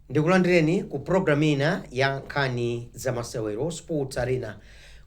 Ndikulandireni ku program ina ya nkhani za masewero, Sports Arena,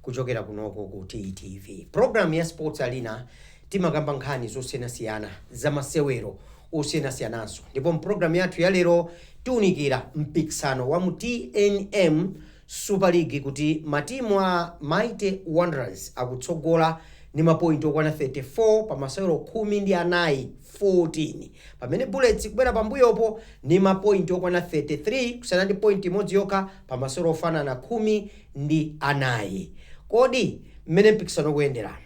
kuchokera kunoko ku TTV. Program ya Sports Arena timakamba nkhani zosiyanasiyana za masewero osiyanasiyananso, ndipo mpulogalamu yathu ya lero tiunikira mpikisano wa mu TNM Super League, kuti matimu a Mighty Wanderers akutsogola ndi mapointi okwana 34 pa masewero 14, 14, pamene Bullets kubwera pambuyopo ndi mapointi okwana 33, kusiyana ndi point imodzi yokha pa masewero ofanana 14. Kodi mmene mpikisano ukuyenderamo,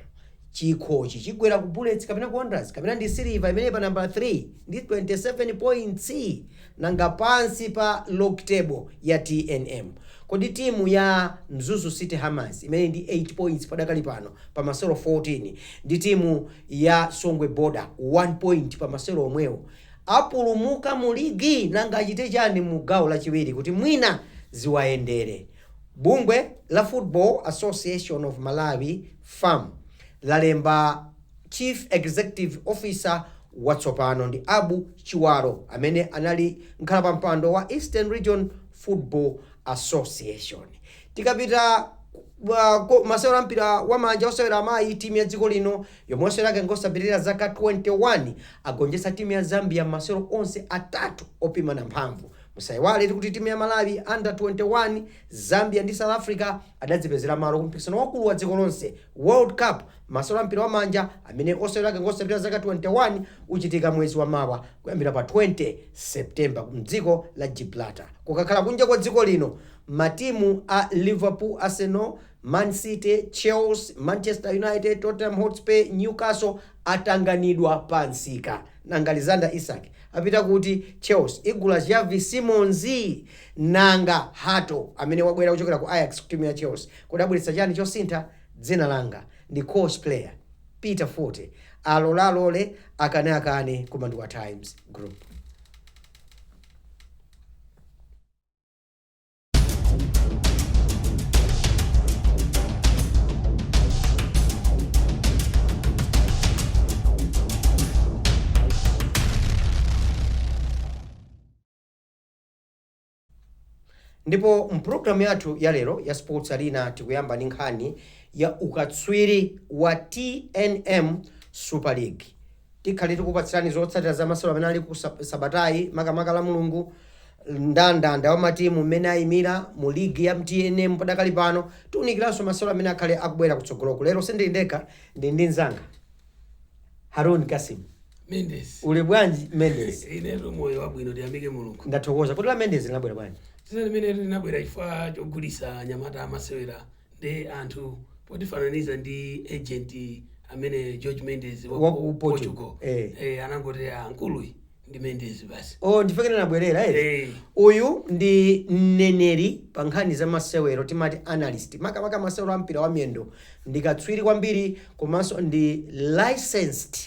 chikhochi chigwera ku Bullets kapena ku Wanderers, kapena ndi Silver imene pa namba 3 ndi 27 points? Nanga pansi pa log table ya TNM, kodi timu ya Mzuzu City Hammers imene ndi 8 points padakali pano pa masewero 14, ndi timu ya Songwe Border 1 point pa masewero omwewo, apulumuka mu ligi? Nanga achite chani mu gawo lachiwiri kuti mwina ziwayendere? Bungwe la Football Association of Malawi, FAM, lalemba chief executive officer watsopano, ndi Abu Chiwalo, amene anali mkhalapampando wa Eastern Region Football Association. Tikapita masewero ampira wamanja, osewera amayi, timu ya dziko lino yomwe osewera ake ngosapitirira zaka 21 agonjetsa timu ya Zambia masewero onse atatu opimana mphamvu. Musayiwale kuti timu ya Malawi under 21, Zambia ndi South Africa adadzipezera malo ku mpikisano wakulu wa dziko lonse, World Cup, masewero ampira wamanja amene osewera ake ngosapitirira zaka 21, uchitika mwezi wa mawa kuyambira pa 20 September mdziko la Gibraltar. Kukakhala kunja kwa dziko lino, matimu a Liverpool, Arsenal, Man City, Chelsea, Manchester United, Tottenham Hotspur, Newcastle atanganidwa pa msika. Nanga Alexander Isak apita kuti? Chelsea igula Xavi Simons? Nanga Hato amene wabwera kuchokera ku Ajax ku timu ya Chelsea, kodi abweretsa chani chosintha? Dzina langa ndi coach player Peter Forte. Alolalole, akane akane, koma ndi wa Times Group. Ndipo mpulogalamu yathu ya lero ya Sports Arena tikuyamba ndi nkhani ya ukatswiri wa TNM Super League. Tikhale tikupatsirani zotsatira za masewero amene ali ku sabatayi, makamaka la Mulungu, ndandanda wa matimu mmene ayimira mu ligi ya TNM padakali pano. Tiwunikiranso masewero amene akhale akubwera kutsogoloku. Lero sindili ndekha, ndi ndi mnzanga Harun Kasim. Mendes. Uli bwanji, Mendes? Inetu moyo wabwino, tiyamike Mulungu. Ndathokoza. Kuti la Mendes linabwera bwanji? Dzina limene linabwera chifukwa chogulisa anyamata amasewera, ndi anthu potifananiza ndi agent amene George Mendes wa wa ku ku Portugal. Portugal. Anangoti nkuluyi ndi Mendes basi. Oh, ndifekene nabwerera, eh? Eh. Uyu ndi mneneri pa nkhani za masewero, timati analyst, makamaka masewero a mpira wa miyendo. Ndi katswiri kwambiri, komanso ndi licensed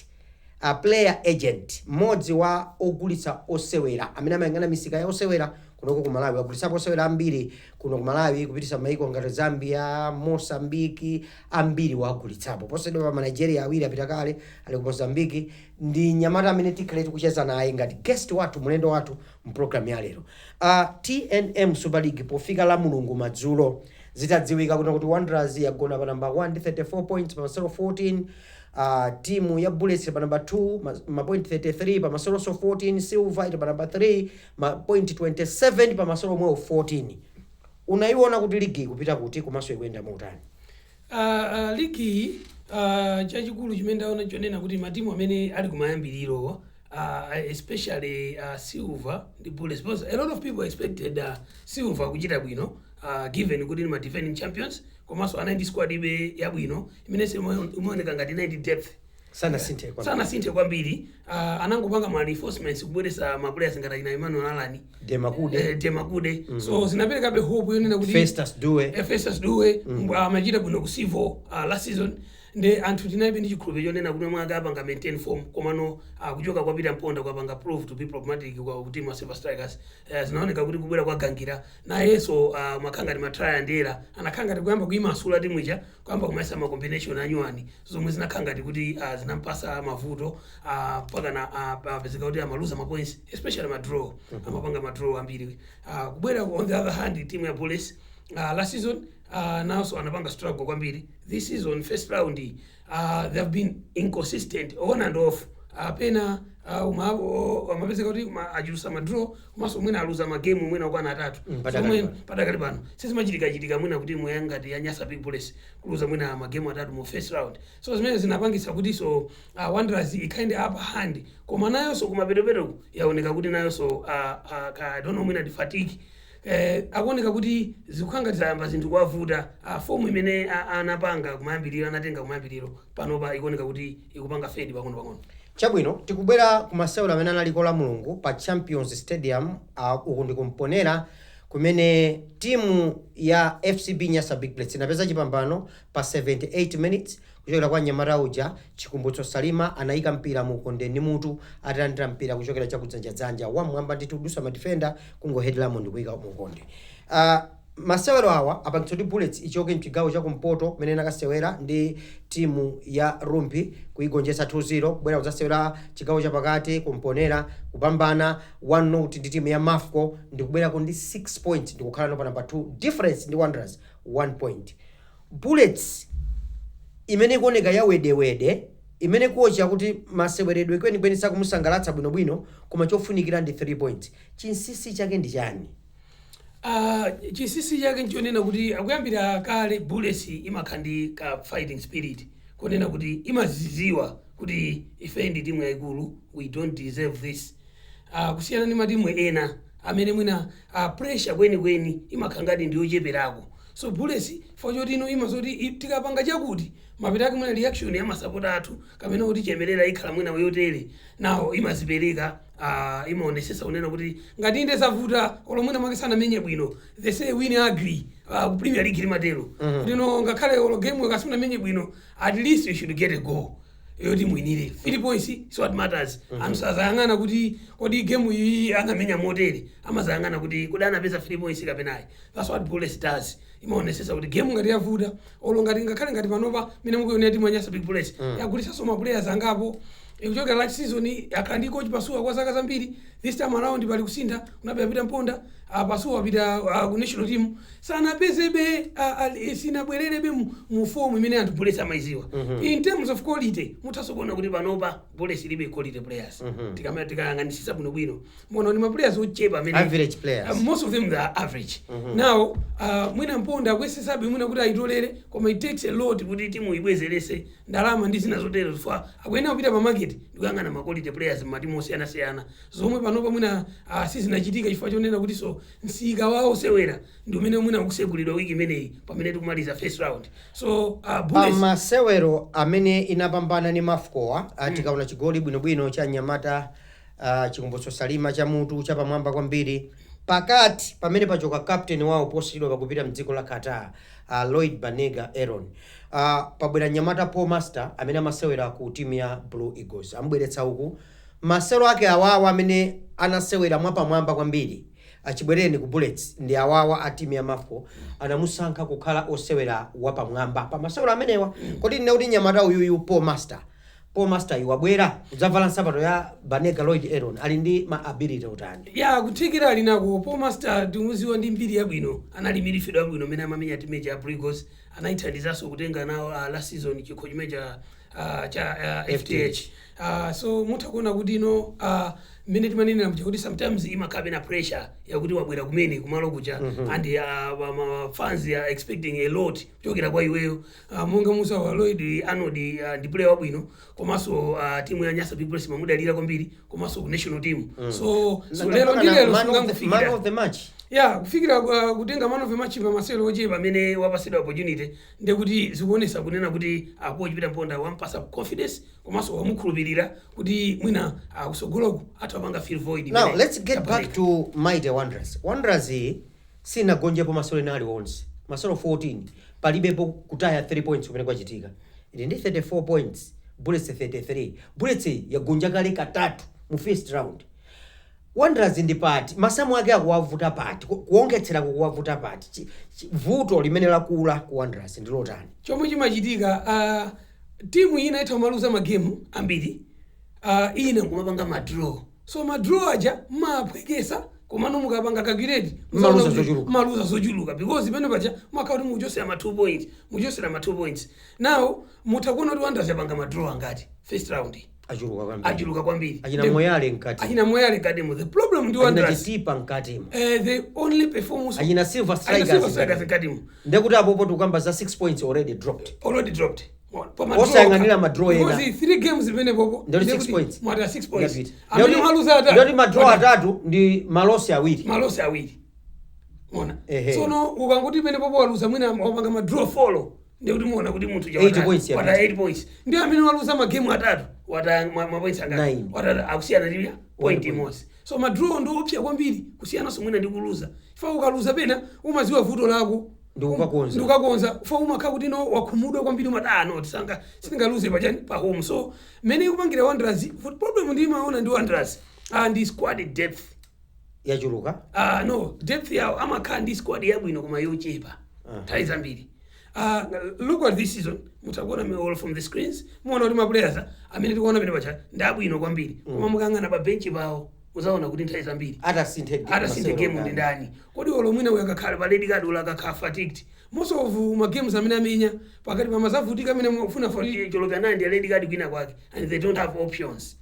a player agent, mmodzi wa ogulitsa osewera amene amayang'ana misika ya osewera kunoko ku Malawi. Agulitsapo osewera ambiri kuno ku Malawi kupitisa maiko ngati Zambia, Mosambiki, ambiri wagulitsapo. Posachedwa pa Nigeria awiri apita kale, ali ku Mozambiki. Ndi nyamata amene tikhale tikucheza naye ngati guest wathu, mlendo wathu mpulogalamu ya lero. TNM Super League, pofika la Mulungu madzulo, zitadziwika kuno kuti Wanderers yagona pa number 1 ndi 34 points pa masewero 14, timu ya Bullets ili pa number 2, ma point 33 pa masewero 14, Silver ili pa number 3, ma point 27 pa masewero omwewo 14. Unaiona kuti ligi ikupita kuti, komanso ikuyenda motani? Ligi iyi, chachikulu chimene ndaona chonena kuti matimu amene ali kumayambiriro, especially Silver ndi Bullets, because a lot of people expected Silver kuchita bwino, given kuti ni ma defending champions, komanso anali ndi squad ibe yabwino imene imaoneka ngati inali ndi depth. Sanasinthe kwambiri. Sanasinthe kwambiri, anangopanga ma reinforcements, kubweretsa ma players ngati achina Emmanuel Alani. Demakude. Demakude. So zinaperekabe hope yonena kuti Festus Due. Festus Due amachita bwino ku Civo last season. Ndi anthu tinalibe ndi chikhulupiriro chonena kuti mwake apanga maintain form, komano kuchoka kwapita Mponda kwapanga prove to be problematic kwa team ya Silver Strikers. Zinaoneka kuti kubwera kwa Gangira nayenso makhala ngati ma try and error, anakhala ngati kuyamba kuyimasula timu ija, kuyamba kumayesa ma combination anyuwani zomwe zinakhala ngati kuti zinampasa mavuto mpaka na apezeka kuti amaluza ma points, especially ma draw, amapanga ma draw ambiri. Kubwera on the other hand team ya Bullets, last season nawonso anapanga struggle kwambiri. This season, first round, they have been inconsistent on and off. Pena amapezeka kuti achulusa ma draw, komanso mwina aluza magemu mwina okwana atatu. Padakali Zomwe pano. Padakali pano sizimachitika-chitika mwina kuti timu yangati ya Nyasa Big Bullets kuluza mwina magemu atatu mu first round. So zimene zinapangisa kuti so Wanderers ikhale ndi upper hand, koma nayonso kumapetopeto yaoneka kuti nayonso I don't know, mwina ndi fatigue, akuoneka kuti zikukhala ngati zayamba zinthu kuwavuta. Form imene anapanga kumayambiriro, anatenga kumayambiriro, panopa ikuoneka kuti ikupanga fade pang'ono pang'ono. Chabwino, tikubwera ku masewero amene analiko la Mulungu pa Champions Stadium. Uku ndikumponera kumene timu ya FCB Nyasa Big Bullets inapeza chipambano pa 78 minutes kuchokera kwa nyamata uja Chikumbutso Salima. Anayika mpira mu ukonde ndi mutu atalandira mpira kuchokera chakudzanjadzanja wamwamba ndithu, kudusa madifenda, kungoheadlamo ndikuyika mu ukonde. Masewero awa apangitsa kuti Bullets ichoke mchigawo chakumpoto kumene inakasewera ndi timu ya Rumphi kuigonjetsa 2-0, kubwera kudzasewera chigawo chapakati kumponera, kupambana 1-0 ndi timu ya Mafco, ndikubwerako ndi 6 points, ndikukhala no pa number 2, difference ndi Wanderers 1 point. Bullets imene ikuoneka ya wedewede, imene kocha kuti maseweredwe kwenikweni sakumusangalatsa bwinobwino, koma chofunikira ndi 3 points, chinsinsi chake ndi chani? Chinsinsi chake nchonena kuti akuyambira kale Bullets imakhala ndi ka fighting spirit, kunena kuti imaziziwa kuti ife ndi timu yayikulu, we don't deserve this, kusiyana ndi matimu ena amene mwina pressure kwenikweni imakhala ngati ndiyocheperako. So Bullets for choti ino imazoti tikapanga chakuti mapita ake mwina reaction ya masapota athu kapena kuti chemerera ikhala mwina yotere, nawo imazipereka, imaonesesa kunena kuti ngati inde zavuta, olo mwina mwake sanamenye bwino, they say win ugly. Ku Premier League limatero kuti no, ngakhale olo game kasunamenye bwino, at least you should get a goal yoti mwinire 3 points is what matters. Anthu sazayang'ana kuti kodi game iyi anamenya motere, amazayang'ana kuti kodi anapeza 3 points kapenayi. That's what Bullets does, imaonesesa kuti game ngati yavuta, olo ngati ngakhale ngati panopa mene mukuionera timu ya Nyasa Big Bullets yagulisanso ma players angapo ikuchokera last season, akhala ndi coach Pasuwa kwa zaka zambiri. This time around pali kusintha, kunapita Pita Mponda, Pasuwa wapita ku national team, sanapezebe sinabwererebe mu form imene anthu Bullets amayiziwa. In terms of quality, muthaso kuona kuti panopa Bullets ilibe quality players. Tikayang'anisisa bwinobwino muona ni ma players ochepa amene Average players. Most of them, they are average. Now mwina Mponda akuyesesabe mwina kuti ayitolere, koma it takes a lot kuti timu ibwezerese ndalama ndi zina zotero, chifukwa akuyenera kupita pa market ndikuyang'ana ma quality players m'matimu osiyanasiyana, zomwe panopa mwina sizinachitika chifukwa chonena kuti so msika wawo sewera ndi umene mwina ukusegulidwa wiki imeneyi pamene tikumaliza first round. So Bullets Pamasewero amene inapambana ni Mafcowa, tikaona chigoli bwinobwino cha nyamata Chikumbutso Salima chamutu chapamwamba kwambiri, pakati pamene pachoka captain wawo posachedwa pakupita mdziko la Qatar, Lloyd Banega Aaron, pabwera nyamata Paul Master amene amasewera ku timu ya Blue Eagles, amubweretsa uku. Masewero ake awawa amene anasewera mwapamwamba kwambiri achibwereni ku Bullets ndi awawa a timu ya Mafco, anamusankha kukhala osewera wapamwamba pa masewero amenewa. Kodi ndine kuti nyamata uyuyu Paul Master iwabwera kudzavala nsapato ya Banega Lloyd Aaron, ali ndi ma ability utani? Ya, kuthekera ali nako. Paul Master timuziwa ndi mbiri yabwino, anali midfielder wabwino amene amamenya timu ya Blue Eagles, anayithandizanso kutenga nawo last season chikho chimene cha FDH. So mutha kuona kuti ino mmene timanenera mja kuti sometimes imakhala na pressure yakuti wabwera kumene kumalo kuja and fans are expecting a lot kuchokera kwa iweyo. Monga musa wa Lloyd Arnold, ndi player wabwino, komanso timu ya Nyasa Big Bullets mamudalira kwambiri, komanso ku national team. So lero ndi lero Man of the, man sungangofikira of the match. Ya, kufikira kutenga man of the match pa masewero ochepa amene wapasidwa opportunity, ndekuti zikuonesa kunena kuti coach Peter Mponda wampasa confidence komanso wamukhulupirira kuti mwina kusogoloku atha panga fill void Now imene let's get back yapatika. to Mighty Wanderers. Wanderers iyi sinagonjepo masewero ena aliwonse, masewero 14, palibepo kutaya 3 points kumene kwachitika. Ili ndi 34 points, Bullets 33. Bullets yagonja kale katatu mu first round. Wanderers ndi pati? Masamu ake akuwavuta pati? Kuongetsera kukuwavuta pati? Vuto limene lakula ku Wanderers ndi lotani? Chomwe chimachitika, timu ina itha kumaluza magemu ambiri, ina nkumapanga madraw. So madraw aja maphwekesa, komano mukapanga calculate, Maluza zochuluka. Maluza zochuluka, because pene paja makhala kuti muchosera ma 2 points, muchosera ma 2 points. Now mutha kuona kuti Wanderers yapanga madraw angati first round? Achuluka kwambiri. Achuluka kwambiri. Achina Moyale mkati. Achina Moyale mkatimo. The problem ndi Achina Wanderers, Chitipa mkatimo. They only perform Achina Silver Achina Silver Strikers. Strikers mkatimo. Ndekuti apopo tikukamba za 6 points already dropped. Already dropped. Osayang'anira madraw ena. Because three games zimene popo Ndoti 6 points. Mwata 6 points. Ndapita. Amene mwaluza atatu. Ndoti madraw atatu ndi malosi awiri. Malosi awiri. Mona. Sono ukangoti pene popo waluza, mwina wapanga ma draw 4, ndikuti muona kuti munthu 8 points wata yapita. 8 points. Ndi amene waluza magemu atatu wata ma points angati? Nine. Wata akusiyana ndi point Point. imodzi. So ma draw ndi opsa kwambiri kusiyananso mwina ndi kuluza. Chifukwa ukaluza pena umaziwa vuto lako. Ndi kukakonza. Ndi kukakonza. Fa umakhala kuti no, wakhumudwa kwambiri, umati, "Ah, no, tisanga sitingaluze pachani pa home." So mmene ikupangira Wanderers, problem ndi imaona ndi Wanderers, ndi squad depth. Yachuluka. No, depth yawo, amakhala ndi squad yabwino koma yochepa nthawi zambiri. Look at this season, mutakuona me all from the screens, muona kuti ma players amene tikuona pene pacha ndi abwino kwambiri, koma mukang'ana pa bench pawo muzaona kuti nthawi zambiri atasinthe atasinthe game ndi ndani? Kodi olo mwina uyo akakhala pa red card, olo akakhala fatigued, most of ma games amene amenya pakati pa mazavutika amene mufuna for choloka naye ndi red card kwina kwake, and they don't have options.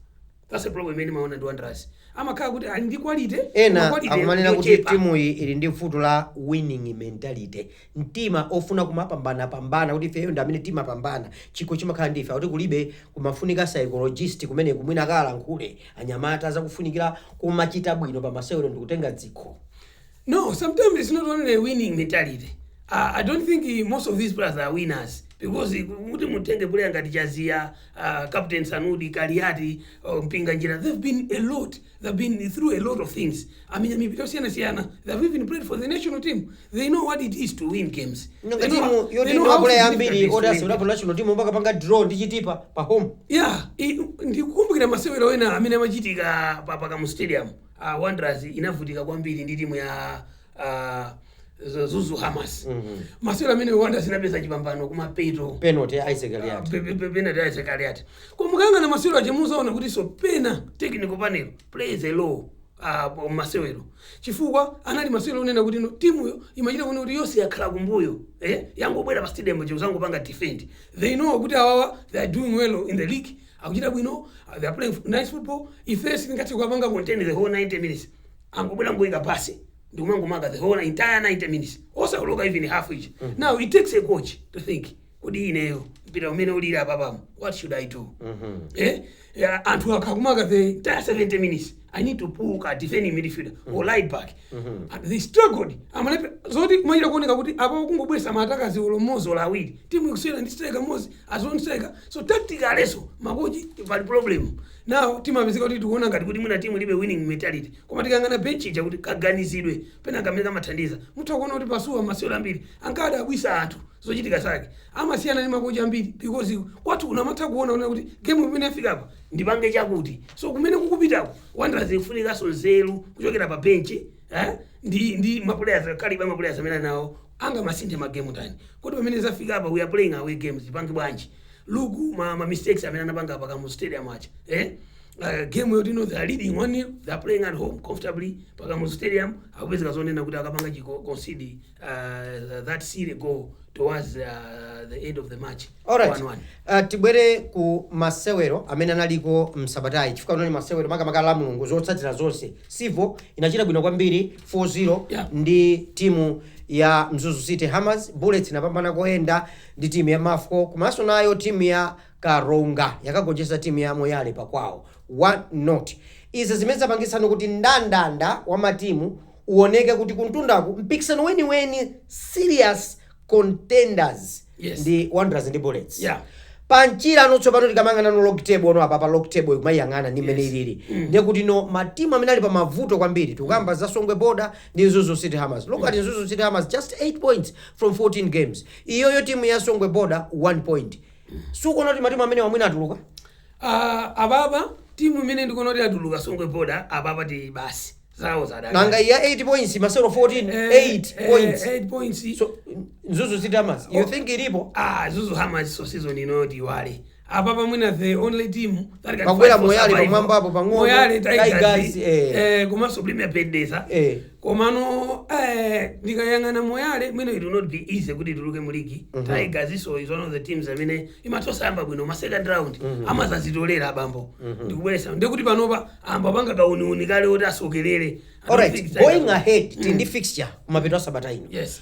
That's the problem imene maona ndi Wanderers. Amakhala kuti ali ndi quality, Ena koma quality akumanena kuti yochepa. Timu iyi ili ndi vuto la winning mentality, mtima ofuna kumapambanapambana, kuti ifeyo ndi amene timapambana, chikho chimakhala ndife. Akuti kulibe, kumafunika psychologist kumene kumwina akalankhule anyamata zakufunikira kumachita bwino pa masewero ndikutenga dzikho. No, sometimes it's not only a winning mentality. I don't think most of these players are winners, because kuti mutenge player ngati Chazia, Captain Sanudi, Kaliati, Mpinganjira, they've been a lot. They've been through a lot of things. I mean, mipira siyana siyana. They've even played for the national team. They know what it is to win games. Nanga timu yoti ndi mapuleya ambiri oti asewerapo national team mpaka panga draw ndi Chitipa pa home? Yeah, ndikukumbukira masewero ena amene amachitika pa Kamuzu Stadium. Wanderers inavutika kwambiri ndi timu ya Mzuzu Hammers. Masewero amene Wanderers inapeza chipambano kumapeto. Penalty ya Isaac Aliati. Penalty ya Isaac Aliati. Koma mukayang'ana masewero aja muzaona kuti so pena technical panel plays a role masewero, chifukwa anali masewero onena kuti no, timuyo imachita kuona kuti yonse yakhala kumbuyo, eh? Yangobwera pa stadium chikuzangopanga defend. They know kuti awawa, they are doing well in the league, akuchita bwino, they are playing nice football. Ife sitingathe kukapanga contain the whole 90 minutes. Angobwera ngoyika pasi ndikumangomaka the whole entire 90 minutes, osauloka even half each. Now it takes a coach to think kuti ineyo mpira umene ulili apapamo, what should I do? Eh? Yeah, anthu akakumaka the entire 70 minutes, I need to pull a defending midfielder or right back, and they struggled. Amalepe zoti kumachita kuoneka kuti apo kungobwesa maatakazi olo mmodzi olo awiri, timu ikusewera ndi striker mmodzi, as one striker. So tactically makochi pali problem. Now timapezeka kuti tikuona ngati kuti mwina timu ilibe winning mentality, koma tikangana bench ija kuti kaganizidwe pena kamene kamathandiza, mutha kuona kuti Pasuwa masewero ambiri ankadabwisa anthu zochitika zake. Amasiyana ndi makochi ambiri because kwathu unamatha kuona una kuti game imene yafika apa ndipange chakuti. So kumene kukupitako Wanderers ikufunikanso nzeru kuchokera pa bench, eh? Ndi maplayers kaliba, maplayers amene nawo angamasinthe magemu ndani kuti pamene zafika apa, we are playing away games, tipange bwanji? Look ma mistakes amene anapanga pa Kamuzu Stadium aja, eh? Game yoti no, they are leading 1-0, they are playing at home comfortably pa Kamuzu Stadium, akupezeka zonena kuti akapanga chiko concede that silly goal towards the end of the match. Alright. 1-1. Tibwere ku masewero amene analiko msabatayi, chifukwa kunali masewero makamaka la Mulungu. Zotsatira zonse, Civo inachita bwino kwambiri 4-0 ndi timu ya Mzuzu City Hammers. Bullets inapambana koyenda ndi timu ya Mafco, komanso nayo timu ya Karonga yakagonjetsa timu ya Moyale pakwawo 1-0. Izi zimene zapangisano kuti ndandanda wa matimu uoneke kuti kuntundaku mpikisano weniweni, serious contenders, ndi Wanderers ndi Bullets. Panchira ano tsopano tikamang'ana no log table ono apa, pa log table kumayang'ana ndi mmene ilili, ndiye kuti no, matimu amene ali pa mavuto kwambiri tikukamba za Songwe Border ndi Mzuzu City Hammers. Look at Mzuzu City Hammers, just 8 points from 14 games. Iyoyo timu ya Songwe Border, 1 point. Sukuona kuti matimu amene wamwina atuluka? Apapa timu imene ndikuona kuti atuluka, Songwe Border. Apapa ti basi, zawo zadaka. Nanga iya 8 points, masero 14, 8 points. 8 points. So Mzuzu City Hammers, you think ilipo? Ah, Mzuzu Hammers, so season ino tiwale. Apapa mwina the only team that can Pakwera fight for Moyale survival. pamwamba apo pang'ono, Moyale, Tigers, Tigers, eh. Komanso Premier Bedesa. Komano ndikayang'ana Moyale, mwina it will not be easy kuti ituluke mu ligi. Tigers so is one of the teams amene imatosayamba bwino ma second round, amazazitolera abambo ndikubweresa, ndekuti panopa amba panga kauniuni kale oti asokerere. I don't Alright, think Tigers going ahead, tindi fixture kumapeto a sabata ino. Yes.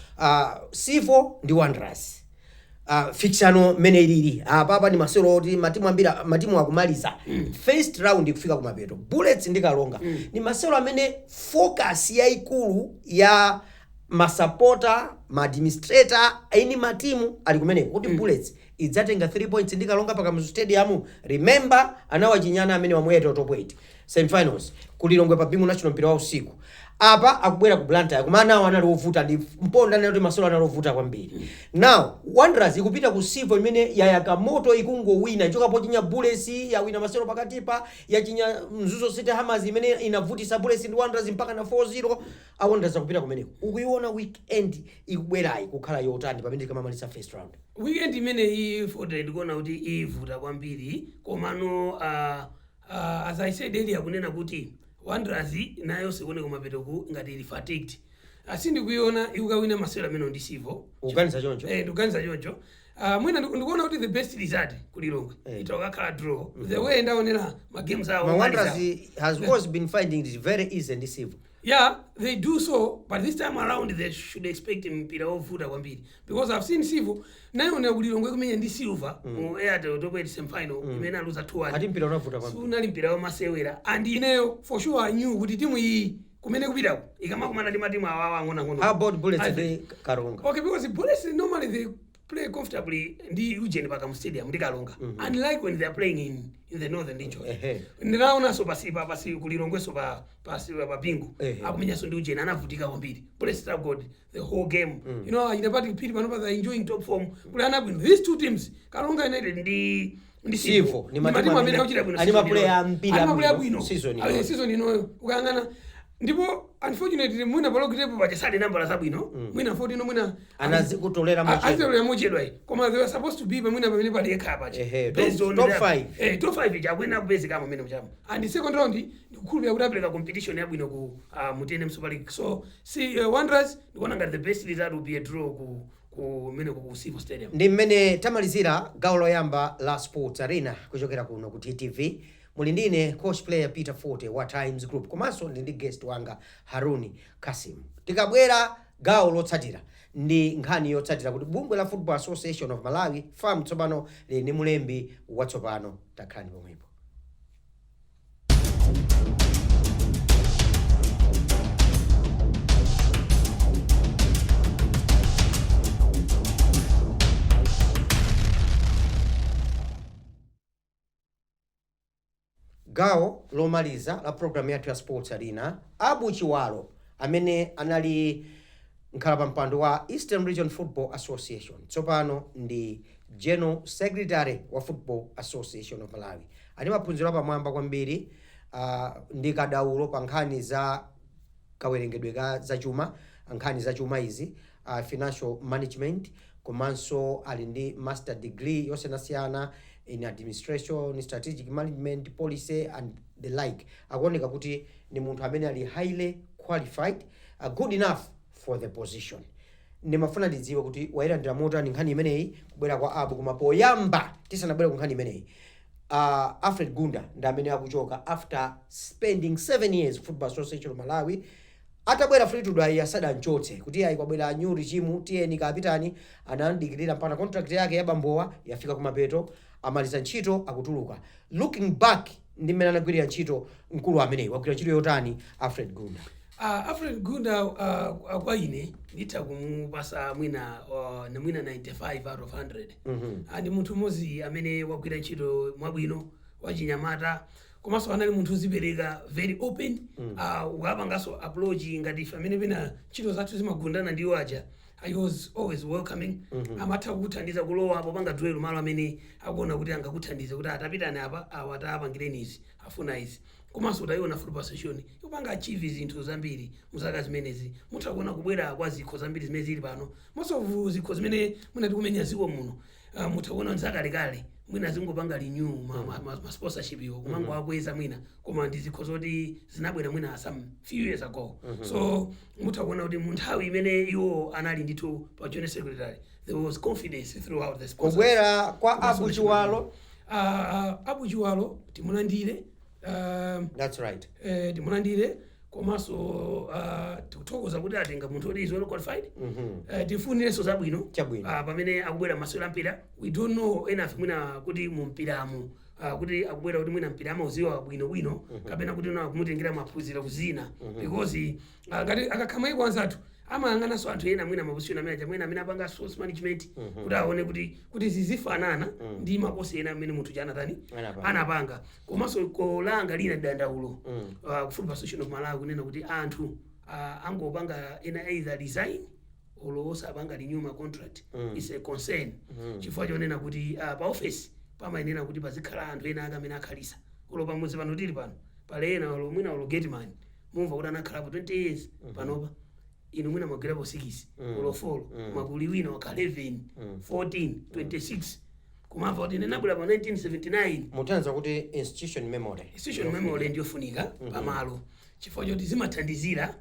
Civo ndi Wanderers. Fixture ano mmene ilili apapa ni masero oti matimu ambiri, matimu akumaliza first round kufika kumapeto. Bullets ndi Kalonga ni masero amene focus yayikulu ya masapota, maadministrator, aini matimu ali kumeneko kuti Bullets idzatenga 3 points ndi Kalonga pa Kamuzu Stadium. Remember, anawachinyana amene wamuyeta top 8 semifinals kulilongwe pa Bingu National, mpira wa usiku. Apa akubwera ku Blantyre, koma anawo anali ovuta ndi mponda anali kuti masolo anali ovuta kwambiri. Now Wanderers ikupita ku Civo imene yayaka moto, ikungowina ichokapo chinya Bullets, yawina masolo pakatipa, yachinya Mzuzu City Hammers imene inavutisa Bullets ndi Wanderers mpaka na 4-0. A Wanderers akupita kumeneko. Ukuiona weekend ikubwerayi kukhala yotani pamene tikamamaliza first round? Weekend imeneyi fodera ndikuona kuti ivuta kwambiri, komano as I said earlier, kunena kuti Wanderers nayo sikuone kumapetoku ngati ili fatigued, asindikuiona ikukawina masewera amene ndi Civo. Ukuganiza choncho? Eh, ndikuganiza choncho. Mwina ndikuona kuti the best result kulilongwe itokakhala draw, the way ndaonera magames awo Ma omaliza. Wanderers has always been finding it very easy ndi Civo. Yeah, they do so, but this time around they should expect mpira wovuta kwambiri, because I've seen Civo nayo kulilongwe kumenya ndi Silver mu Airtel Top 8 semifinal imene aluza 2-1. Ati mpira unavuta kwambiri. Sunali mpira wamasewera, and ineyo for sure I knew kuti timu iyi kumene kupitako ikamakumana ndi matimu awawa ang'onoang'ono. How about Bullets ndi Karonga? Okay, because Bullets normally they play comfortably ndi Eugene Pakamu Stadium ndi Kalonga, unlike when they are playing in the northern region. Ndinaonanso pasi pasi kulilongweso pa pasi pa Bingu akumenyanso ndi Eugene, anavutika kwambiri. Bullets struggled the whole game. Achina Patrick Phiri panopa they are enjoying top form, kuli ana bwino. These two teams, Kalonga United ndi Civo, Civo, ni ni matimu matimu amene amene akuchita bwino ali season maplayer inoyo. ambiri Ali maplayer abwino abwino season Ali inoyo. season inoyo ukayang'ana, ndipo unfortunately mwina palogitepo pachasali nambala zabwino, mwina 14, mwina Anazikutolera mochedwa. Azitolera mochedwa iyi, koma they were supposed to be pamwina pamene pali yekha pacha. Based on top five. Top 5 ija akwena kupezekamo amene muchamo, and second round ndikukhulupirira kuti apereka competition yabwino ku mu TNM Super League. So see, Wanderers ndikuona ngati the best result will be a draw ku mene ku Civo Stadium. Ndi mmene tamalizira gawo loyamba la Sports Arena kuchokera kuno ku TTV. Muli ndine coach player Peter Forte wa Times Group, komanso ndi ndi guest wanga Haruni Kasim. Tikabwera gawo lotsatira ndi nkhani yotsatira kuti bungwe la Football Association of Malawi, FAM, tsopano lili ndi mulembi watsopano. Takhalani pomwepo. Gawo lomaliza la programu yathu ya Sports Arena. Abu Chiwalo amene anali mkhalapampando wa Eastern Region Football Association tsopano ndi general secretary wa Football Association of Malawi. Ali maphunziro apamwamba kwambiri, ndi kadaulo pa nkhani za kawerengedwe ka zachuma, nkhani zachuma izi, financial management, komanso ali ndi master degree yosiyanasiyana in administration, strategic management, policy and the like. Akuoneka kuti ni munthu amene ali highly qualified, good enough for the position. Ndimafuna ndidziwe kuti wayilandira motani nkhani imeneyi kubwera kwa Abu. Koma poyamba, tisanabwere ku nkhani imeneyi, Alfred Gunda ndi amene akuchoka after spending 7 years Football Association of Malawi. Atabwera Fleetwood ayi asadanchotse kuti ayi kwabwera new regime, tiyeni kapitani, anandikirira mpaka contract yake ya bambowa yafika kumapeto, amaliza ntchito, akutuluka. Looking back ndi mmene anagwirira ntchito mkulu ameneyi, wagwira ntchito yotani Alfred Gunda? Alfred Gunda, kwa ine nditha kumupasa mwina na mwina 95 out of 100. Ndi munthu mmodzi amene wagwira ntchito mwabwino, wachinyamata, komanso anali munthu wozipereka, very open. Ukapanganso approach ngati ife amene pena ntchito zathu zimagundana ndiwo aja. He was always welcoming. Amatha kukuthandiza kulowa apo panga dwelo malo amene akuona kuti angakuthandize kuti atapitani apa, awa atapangireni izi, afuna izi. Komanso utayiona Football Association ikupanga achieve zinthu zambiri muzaka zimenezi. Mutha kuona kubwera kwa zikho zambiri zimene zili pano. Most of zikho zimene mwina tikumenya ziko muno, mutha kuona zakalekale, mwina zingopanga renew ma sponsorship iwo, kumango akweza mwina, koma ndi zikho zoti zinabwera mwina some few years ago. So mutha kuona kuti mu nthawi imene iwo anali ndithu pa general secretary, there was confidence throughout the sponsors. Kubwera kwa Abu Chiwalo? Abu Chiwalo timulandire. That's right. Timulandire, komanso tikuthokoza kuti atenga munthu oti is well qualified. Tifunirenso zabwino. Chabwino. Pamene akubwera masewera mpira, we don't know enafe mwina kuti mu mpiramo, kuti akubwera kuti mwina mpira amauziwa bwinobwino, kapena kuti na kumutengera maphunziro kuzina, because ngati akakhala maiko anzathu amayang'ananso anthu ena mwina ma position amene aja, mwina amene apanga sports management, kuti aone kuti zizifanana ndi ma course ena amene munthu chanatani Anapanga. anapanga. Komanso kolanga lina dandaulo ku Football Association of Malawi kunena kuti anthu angopanga ena either resign olo osapanga renew ma contract is a concern, chifukwa chonena kuti pa office pamayenera kuti pazikhala anthu ena ake amene akhalisa. Olo pamudzi pano tili pano, pale ena olo mwina olo gateman mumva kuti anakhalapo 20 years. Panopa inu mwina mwagwirapo 6 olo 4, mwakuli wina wakhala 11, 14, 26, kumamva kuti ndinabwera pa 1979. Mutanza kuti institution memory. Institution memory ndiyofunika pamalo, chifukwa choti zimathandizira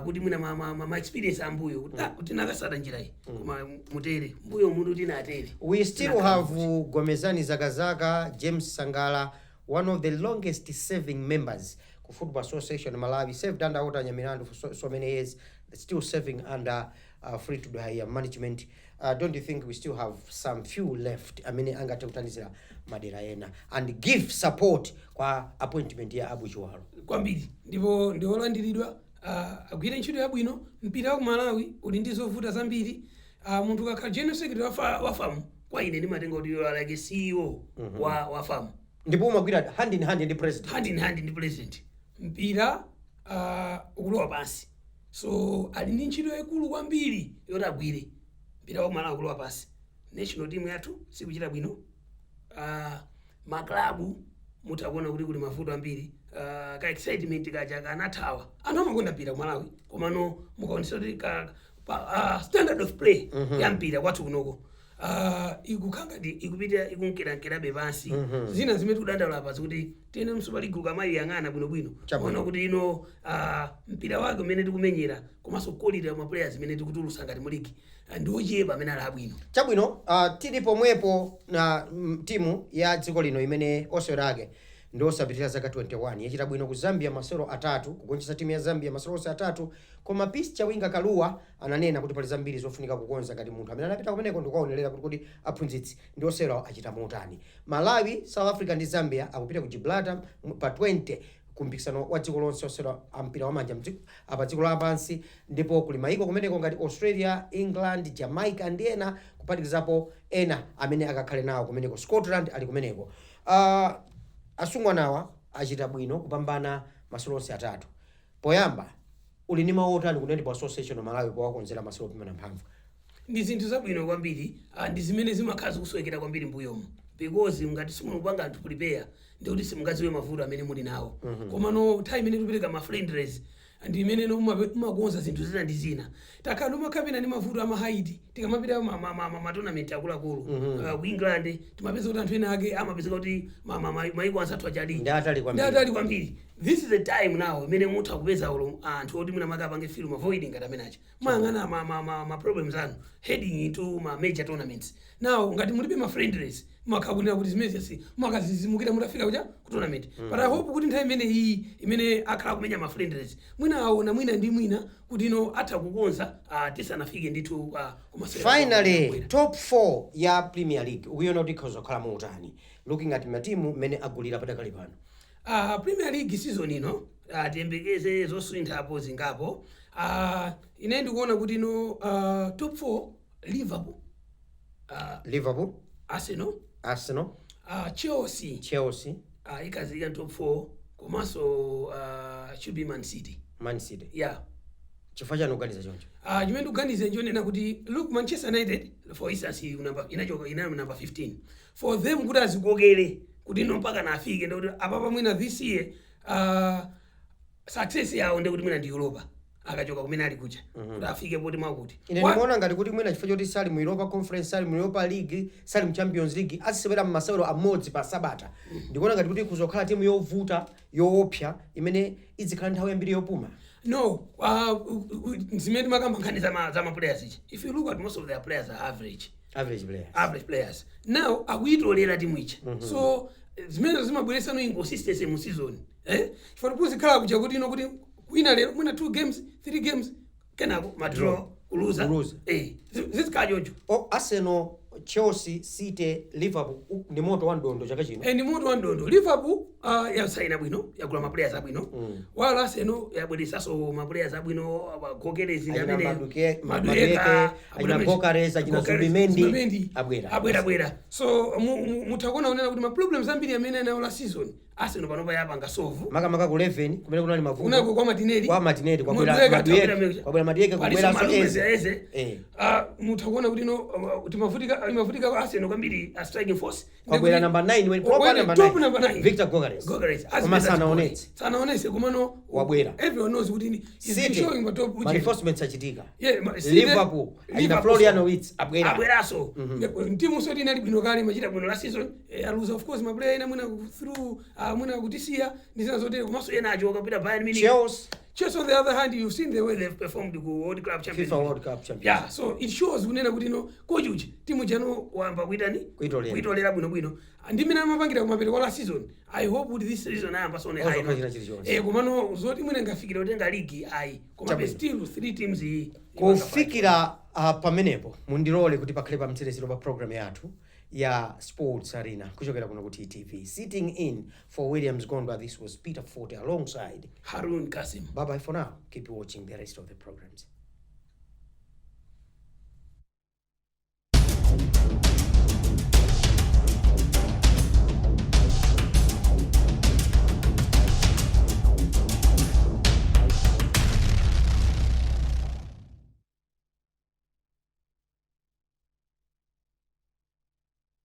kuti mwina ma experience ambuyo kuti kuti nakasata njira iyi, koma mutere mbuyo mutu tinatere. We still have Gomezani Zakazaka, James Sangala, one of the longest serving members ku Football Association Malawi, served under Walter Nyamilandu for so many years, still serving under Fleetwood Haiya management. Don't you think we still have some few left amene angathe kuthandizira madera ena and give support kwa appointment ya Abu Chiwalo? Kwambiri, ndipo ndiolandiridwa. Agwire ntchito yabwino. Mpira wa ku Malawi uli ndi zovuta zambiri. Munthu ukakhala general secretary wa FAM, kwa ine ndimatenga kuti you are like a CEO wa FAM. Ndipo umagwira hand in hand ndi president. Hand in hand ndi president. Mpira ukulowa pansi, so ali ndi ntchito yayikulu kwambiri yoti agwire. Mpira wa ku Malawi ukulowa pansi, national team yathu sikuchita bwino, maklabu mutakuona kuti kuli mavuto ambiri, ka excitement kaja kanathawa. Anthu amakonda mpira ku Malawi, komano mukaonesa kuti standard of play ya mpira kwathu kunoko ikukhala ngati ikupita ikunkerankerabe pansi. Zina zimene tikudandaula pa zikuti tiyene Super League ukamayiyang'ana bwinobwino, Chabwino. ona kuti ino mpira wake umene tikumenyera komanso quality ya ma players imene tikutulusa ngati mu league ndi ochepa amene ali abwino. Chabwino, tili pomwepo na timu ya dziko lino imene osewera ake ndi osapitirira zaka 21 yachita bwino ku Zambia, masewero atatu, kugonjetsa timu ya Zambia masewero onse atatu. Koma Peace Chawinga Kaluwa ananena kuti pali zambiri zofunika kukonza ngati munthu amene anapita kumeneko ndikukaonerera kuti aphunzitsi ndi osewera achita motani. Malawi, South Africa ndi Zambia akupita ku Gibraltar pa 20 ku mpikisano wa dziko lonse osewera ampira wamanja apa dziko lapansi, ndipo kuli maiko kumeneko ngati Australia, England, Jamaica ndi ena, kuphatikizapo ena amene akakhale nawo kumeneko, Scotland ali kumeneko. Asungwanawa achita bwino kupambana masewero onse atatu. Poyamba, uli ndi mawu otani ku Netball Association of Malawi powakonzera masewero opimana mphamvu? Ndi zinthu zabwino kwambiri, ndi zimene zimakhala zikusowekera kwambiri mbuyomu, because ngati simukupanga anthu prepare, ndikuti simungadziwe mavuto amene muli nawo. Komano nthawi imene tikupereka ma friendlies ndi imene mumakonza zinthu zina ndi zina. Takhala timakhapena ndi mavuto ama height tikamapita ma tournament akuluakulu ku England, timapeza kuti anthu ena ake amapezeka kuti maiko anzathu achali Ndi atali kwambiri. Ndi atali kwambiri. This is the time now imene mutha kupeza ulo anthu oti mwina maka apange fill ma void ngati amene acha mayang'ana ma problems anu heading into ma major tournaments. Now ngati mulibe ma friendlies, makhakunena kuti zimene zisi makazizimukira mutafika kuja ku tournament. But I hope kuti nthawi imene iyi imene akhala kumenya ma friendlies, mwina aona mwina ndi mwina kuti ino atha kukonza tisanafike ndithu kumasewera. Finally, top 4 ya Premier League ukuiona kuti ikhoza kukhala motani, looking at matimu mmene agulira padakali pano? Premier League season ino, tiyembekeze zosinthapo zingapo. Ine ndikuona kuti ino top 4, Liverpool, Liverpool, Arsenal, Arsenal, Chelsea, Chelsea, ikazika top 4, komanso should be Man City. Man City. Yeah. Chifukwa chani kuganiza choncho? Chimene ndikuganiza nchonena kuti, look, Manchester United, for instance, ili inachoka inayo number 15. For them kuti azikokere kuti no mpaka nafike, ndikuti apapa mwina this year success yawo ndikuti mwina ndi Europa, akachoka kumene ali kuja kuti afike poti mwakuti. Ine ndimaona ngati kuti mwina chifukwa choti sali mu Europa Conference, sali mu Europa League, sali mu Champions League, azisewera mmasewero amodzi pa sabata, ndikuona ngati kuti kuzokhala timu yovuta, yoopsa, imene izikhala nthawi yambiri yopuma. No, zimene timakamba nkhani zama players ichi, if you look at most of their players are average. Average players. Average players. Now akuyitolera timu ichi, so zimene zimabweretsa no inconsistency mu season, eh, chifukwa kuzikhala kuja kuti ino kuti kwina lero mwina two games, three games, kenako madraw, kuluza. Kuluza. Eh, zizikhala choncho. O, Arsenal, Chelsea, City, Liverpool, ndi moto wa mdondo chaka chino. Eh, ndi moto wa mdondo. Liverpool yasaina bwino, yagula ma players abwino, while Arsenal yabweretsanso ma players abwino, Gyökeres. Achina Madueke, achina Gyökeres, achina Zubimendi, abwera. Abwera, so mutakuona kunena kuti ma problems ambiri amene anayo last season, Arsenal panopa yapanga solve. Makamaka ku 11 kumene kunali mavuto. Kunako kwa Martinelli. Kwa Martinelli kwabwera Madueke. Madueke, Atabwera. kwabwera Madueke, Paliso kwabweranso Malume Eze. Eze. Mutakuona kuti no timavutika, imavutika Arsenal kwambiri a striking force. Kwabwera number 9 when proper number top 9. Number 9. Victor Gyökeres. Gyökeres. Koma sanaonetse. Sanaonetse, komano Wabwera. Everyone knows kuti he's been City, showing pa top ma reinforcements achitika. Yeah, Liverpool, achina Liverpool Florian so. Wirtz abwera. Abweraso timu soti inali bwino kale, imachita bwino last season, aluza of course maplayer ena mwina through mwina kutisiya ndi zina zotere, komanso ena achoka kupita Bayern Munich. Chelsea. Chelsea, on the other hand, you've seen the way they've performed ku World Club Champions FIFA League. World Cup Champions. Yeah, so it shows kunena kuti no coach uchi timu jano wamba kuitani. Kuitolera. Kuitolera bwino bwino ndi mmene amapangira kumapeto kwa last season. I hope kuti this season ayamba sone Ozo high kachina note. chilichonse. Eh, komano zoti mwina ngafikira kutenga ligi, ayi, koma Chabwino. still three teams iyi. Kufikira pamenepo, mundilole kuti pakhale pa mtsiriziro pa program yathu ya Sports Arena kuchokera kuno ku TTV. Sitting in for Williams Gondwa, this was Peter Forte alongside Harun Kasim. Bye bye for now. Keep watching the rest of the programs.